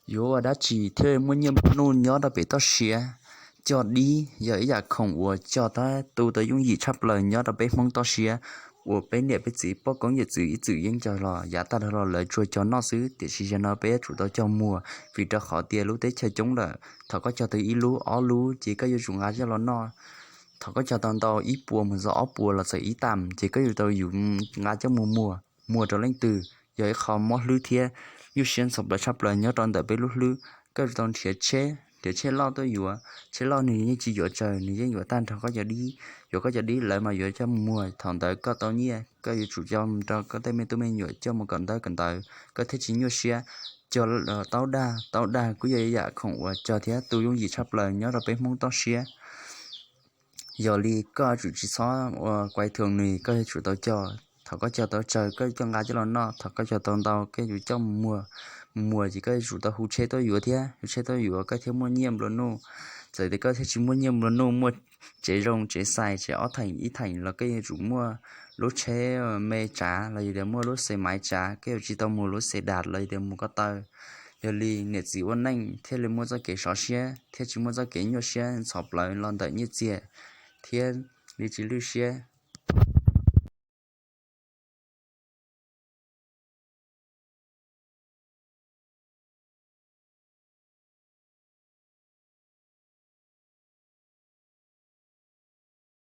Yuav ua dab tsi thiaj muaj nyiaj muaj nuj nyob rau pem toj siab? Cog dib yog ib yam khoom uas cog thiab tu tau yooj yim tshaj plaws nyob rau peb Hmoob toj siab, uas peb niam peb txiv poj koob yawm txwv ib txwm yeej cog los yav tag los lawv tsuas cog noj xwb, tiam sis zaum no peb yuav tsum tau cog muag, vim rau qhov tias lub teb chaws coob lawm. Thaum koj cog tau ib lub ob lub ces koj yuav tsum nqa coj los noj. Thaum koj cog tau ntau ib puas mus txog ob puas los txog ib tam ces koj yuav tau yuav nqa coj mus muag, muag rau leej twg yog ib qho mob hlwb thiab nyuaj siab ntxhov plaws tshaj plaws nyob rau ntawm peb lub hlwb. Koj yuav tau nrhiav tsheb, nrhiav tsheb loj tuaj yuav. Tsheb loj nws yeej tsis yuav tsawg, nws yeej yuav tag nrho koj cov dib. Yuav koj cov dib lawm mas yuav coj mus muag, thaum ntawd koj tau nyiaj koj yuav tsum coj rau koj tej me tub me nyuam coj mus kawm ntawv kawm ntawv, koj thiaj tsis nyuaj siab. Cog taub dag, taub dag kuj yog ib yam khoom uas cog thiab tu yooj yim tshaj plaws nyob rau peb Hmoob toj siab. Yog li koj yuav tsum tsis txhob ua kuav thoo nws, koj yuav tsum tau cog. Thaum koj cog tau tsawg koj coj nqa coj los noj, thaum koj cog tau ntau koj yuav coj mus muag, mus muag ces koj yuav tsum tau hu tsheb tuaj yuav thiab, hu tsheb tuaj yuav koj thiaj muaj nyiaj nplua nuj. Txawm tias koj thiaj tsis muaj nyiaj nplua nuj, muaj tsev zoo tsev xais tsev ob theem ib theem los koj yuav tsum muaj lub tsheb me tsav los yog tias muaj lub xe maiv tsav, koj yuav tsis tau mus lub xe dam los yog tias mus ko taw. Yog li niam txiv ua neej thiaj li muaj txoj kev sov siab thiab tsis muaj txoj kev nyuaj siab ntxhov plaws los ntawm nyiaj txiag thiab li tsis lwj siab.